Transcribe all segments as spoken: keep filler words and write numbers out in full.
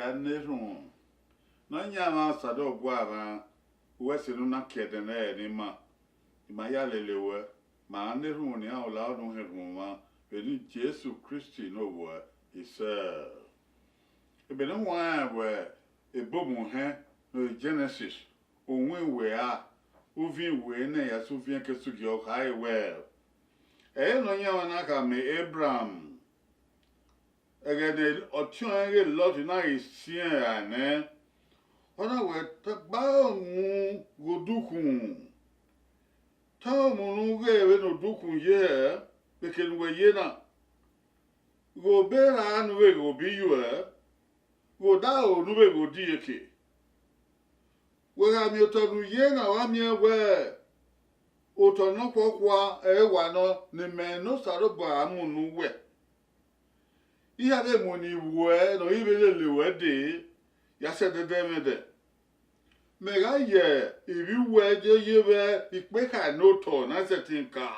a na erhunmwu. Nọyaẹnmwa Osanobua mwa, wẹ sẹ ne u na kie ẹdẹnẹrẹ ne ima, ima ya lele wẹ, ma na erhunmwu ne iran la unu hin erhunmwu mwa, vbe eni Jesu Kristi ne ovbuẹ, isẹ. Ebe ne u huẹn wẹ, ebomu hẹn ne Genesis, uwin iwe ra, uviẹn iwe ne ya sẹ uviẹn ke sugie ọ khare wẹ, ẹre Nọyaẹnmwa na khama Abraham, ẹghẹ ne ọtiọnrẹn ghe Lọt na ghi siẹn rae nẹ, ọ na wẹ, gba mu ghe odukhunmwu, te mu ne u ghe vbene odukhunmwu ye hẹ, vbe eke ne uwẹ ye na, ghe obọ erha ne u vbe ghe obọ iyuẹ, ghe odaro ne u vbe ghe odieke. Wẹ gha miẹn otọ ne u ye na, wa miẹn wẹ otọ nọkhuakhua ẹre wa nọ ne imẹ ne Osanobua ra mu ne uwẹ. Iran vbe mu ne iwuẹ ne ọ ghi vbe lele ruẹ dee, ya sẹ ẹdẹdẹmwẹdẹ. Mẹ gha ye ivbi uwẹ ye ye vbe ikpekha ne otọ na sẹtin ka.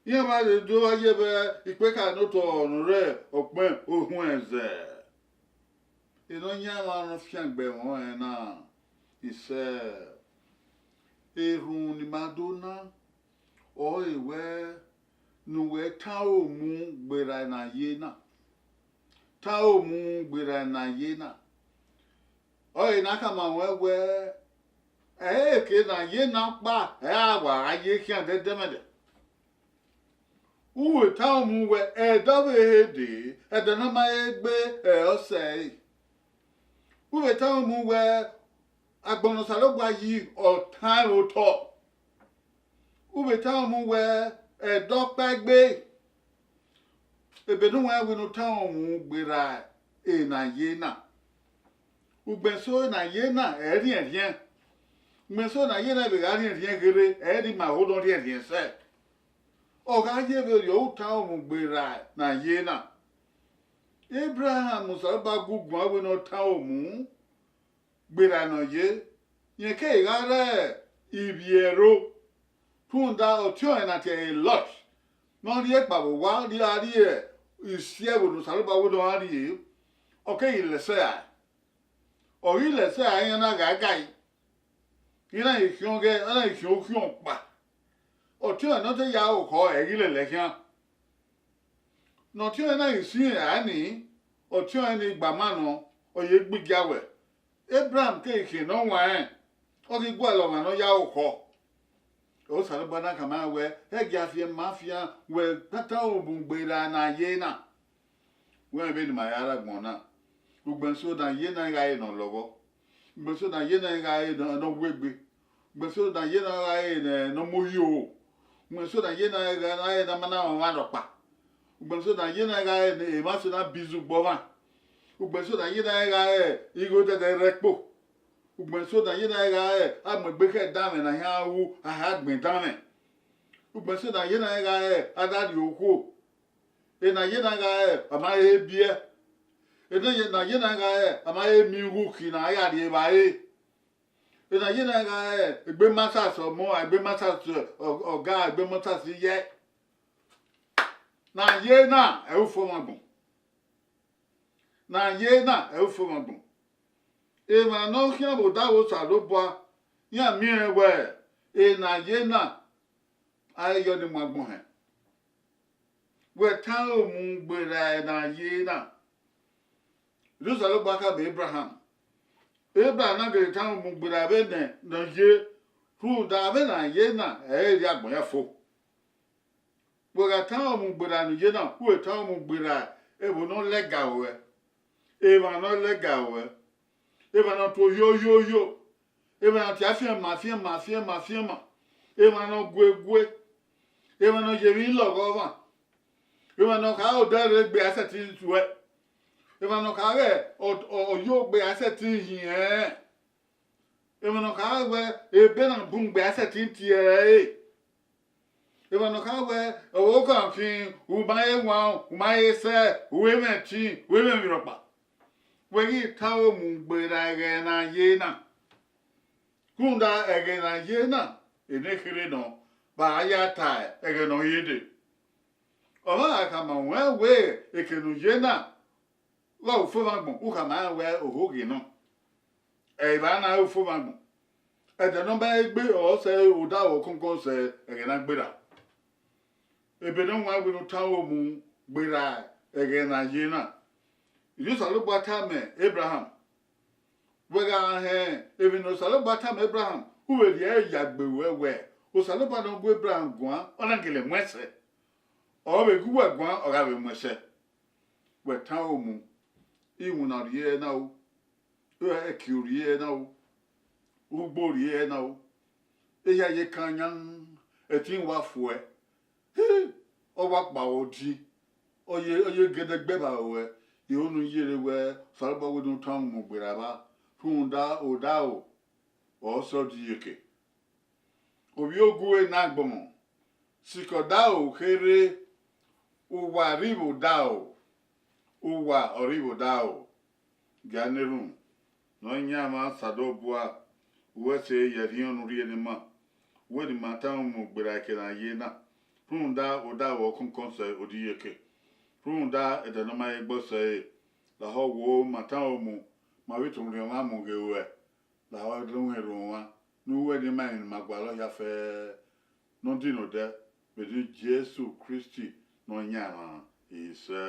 Iran ma rhe do gha ye vbe ikpekha ne otọ ne ọ rre ọkpẹn ohuẹn zẹ. Nọyaẹnmwa ne ọ fiangbe ẹmwẹ ọnrẹn na, isẹ. Erhunmwu ne ima do na, ọre wẹ ne uwẹ tọn aro mu gberra ne a ye na. Tọn aro mu gberra ne a ye na. Ọre ne a khama ruẹ wẹ, ẹre eke ne a ye na ọkpa, ẹre a wa gha ye khian ẹdẹdẹmwẹdẹ. U vbe tọn aro mu wẹ, ẹdẹ ọvbehe dee, ẹdẹ ne ọ ma he gbe, ẹre ọ sẹe. U vbe tọn aro mu wẹ, agbọn ne Osanobua yi, ọ taẹn vbe otọ. U vbe tọn aro mu wẹ, ẹdẹ ọkpa egbe. Ebe ne uwẹ wẹ ne u tọn aro mu gberra ne a ye na. Ugbẹn eso ne a ye na, ẹ i rhiẹnrhiẹn. Ugbẹn eso ne a ye na vbe gha rhiẹnrhiẹn gherhe, ẹ i rhie ima ho ne ọ rhiẹnrhiẹn sẹ. Ọ gha ye vberriọ, u tọn aro mu gberra ne a ye na. Ebraham, Osanobua gu guan wẹ ne ọ tọn aro mu gberra ne ọ ye, rẹn keghi gha rre ivbi ẹro, rhunmwuda ọtiọnrẹn ne a tie ẹre Lọt, ne ọ rhie kpao vbe owa, ọ rhie a rrie isi ẹvbo ne Osanobua wẹ ne ọ rrie, ọ keghi lẹ ẹsẹ rae. Ọ ghi lẹ ẹsẹ rae, iran na gha gai, iran ghi khian ọghẹ, iran ghi khian okhian ọkpa. Ọtiọnrẹn ne ọ te ya aro khọ, ẹ i ghi lele ẹe khian. Ne ọtiọnrẹn na ghi si irẹn rae nii, ọtiọnrẹn ni gba ma nọ, ọ ye gbe igia wẹ. Ebraham keghi khian ne ọ wanrẹn, ọ ghi gualọ ọmwa ne ọ ya aro khọ. Osanobua na khama iran wẹ, ẹgia fian ma fian wẹ, tọn aro mu gberra ne a ye na. Wẹ vbene ima ya rre agbọn na, ugbẹn eso ne a ye na gha re ne ọ lọghọ, ugbẹn eso ne a ye na gha re ne ọ wu egbe, ugbẹn eso ne a ye na gha re ne ọ mu ohiẹn oro, ugbẹn eso ne a ye na gha re ne a ma na mwẹ ọmwa rhọkpa, ugbẹn eso ne a ye na gha re ne emwa eso na biẹ izugbe ọmwa, ugbẹn eso ne a ye na gha re igho odẹdẹ rre ẹkpo, ugbẹn eso ne a ye na gha re a mu egbe khẹ danmwẹ ne a hia ru, a hia gbẹn danmwẹ, ugbẹn eso ne a ye na gha re a na rhie okhuo, ena ye na gha re a ma he biẹ, ena ye na ye na gha re a ma he miẹn igho ukhi ne a ya rhie evbare, ena ye na gha re egbe masas ọmọ, egbe masas ọga, egbe masas iyẹ. Ne a ye na, ẹre u fo mwẹ agbọn. Ne a ye na, ẹre u fo mwẹ agbọn. Emwa ne ọ khian vbe odaro Osanobua, iran miẹn wẹ ena ye na, a i re yọ ni mu agbọn hẹn. Wẹ tọn aro mu gberra ne a ye na. Osanobua khama Ebraham. Ebraham na gele tọn aro mu gberra vbene ọ ye, rhunmwuda vbene a ye na, ẹ i re rhie agbọn ya fo. Wẹ gha tọn aro mu gberra ne u ye na, u vbe tọn aro mu gberra ẹvbo ne ọ lẹga ruẹ, emwa ne ọ lẹga ruẹ, emwa ne ọ tuẹ oyoyoyo, emwa ne ọ tie afianma afianma afianma afianma, emwa ne ọ gue gue, emwa ne ọ ye emwi lọghọ ọmwa, emwa ne ọ kha odẹ rre egbe a sẹtin tuẹ, emwa ne ọ kha ghẹ ọ- ọ- ọyogbe a sẹtin hiẹn, emwa ne ọ kha wẹ ebe na bun gbe a sẹtin tie ẹre. Emwa ne ọ kha wẹ ọvbokhan khin, u ma he wan, u ma he sẹ, u he mwẹ ẹtin, u he mwẹ emwi rhọkpa. Wẹ ghi tọn aro mu gberra ẹghẹ ne a ye na. Rhunmwuda ẹghẹ ne a ye na, ene kherhe nọ, vbe a ya ta ẹghẹ ne ọ ye dee. Ọ ma gha khama ruẹn wẹ eke ne u ye na, Gha ofo emwa agbọn, u khama rẹn wẹẹ ohoghe nọ. Ẹ i vba na ofo emwa agbọn. Ẹdẹ ne ọ ma egbe ọ sẹ odaro ọkọnkọn sẹ ẹghẹ ne a gberra. Ebe ne ọ wan wẹ ne u tama omu gberra ẹghẹ ne a ye na. Erriọ Osanobua tama Ebraham, wẹ gha họn emwi ne Osanobua tama Ebraham, u vbe rhie ẹre ya gbe ruẹ wẹẹ, Osanobua ne ọ gu Ebraham guan, ọ na gele mu ẹn sẹ. Ọ vbe gu uwẹ guan, ọ gha vbe mu ẹn sẹ. Wẹ tama omu, iwinna rhie ẹre na ru, ẹki rhie ẹre na ru, ugbo rhie ẹre na ru, ehia ye kan yan, ẹtin wa fuẹ. Ọ wa kpao di, ọ ye, ọ ye gẹdẹgbẹ vbe aro ruẹ, iro ne u yere wẹẹ Osanobua wẹ ne u tama omu gberra evba, rhunmwuda odaro ọ sẹ ọdiyeke. Ovbi ogu ẹre ne agbọn, sikẹ odaro kherhe, uwa rri vbe odaro, uwa ọ rri vbe odaro. Gia na erhunmwu, Nọyaẹnmwa Osanobua, uwẹ sẹ ye rhiọn ne u rhie ne ima, wẹ ne ima tama omu gberra ẹghẹ ne a ye na, rhunmwuda odaro ọkọnkọn sẹ ọdiyeke, rhunmwuda ẹdẹ ne ọ ma he gbe sẹ ẹre, lahọ wo ma tama omu, ma vbe tọn rhiọn ọmwa mu ghe ruẹ, lahọ ẹdọnmwẹ erhunmwu ọmwa, ne uwẹ ne ima emwi ne ima gualọ hia fẹẹrẹ, ne ọ dinna odẹ, vbe eni Jesu Kristi Nọyaẹnmwa, isẹ.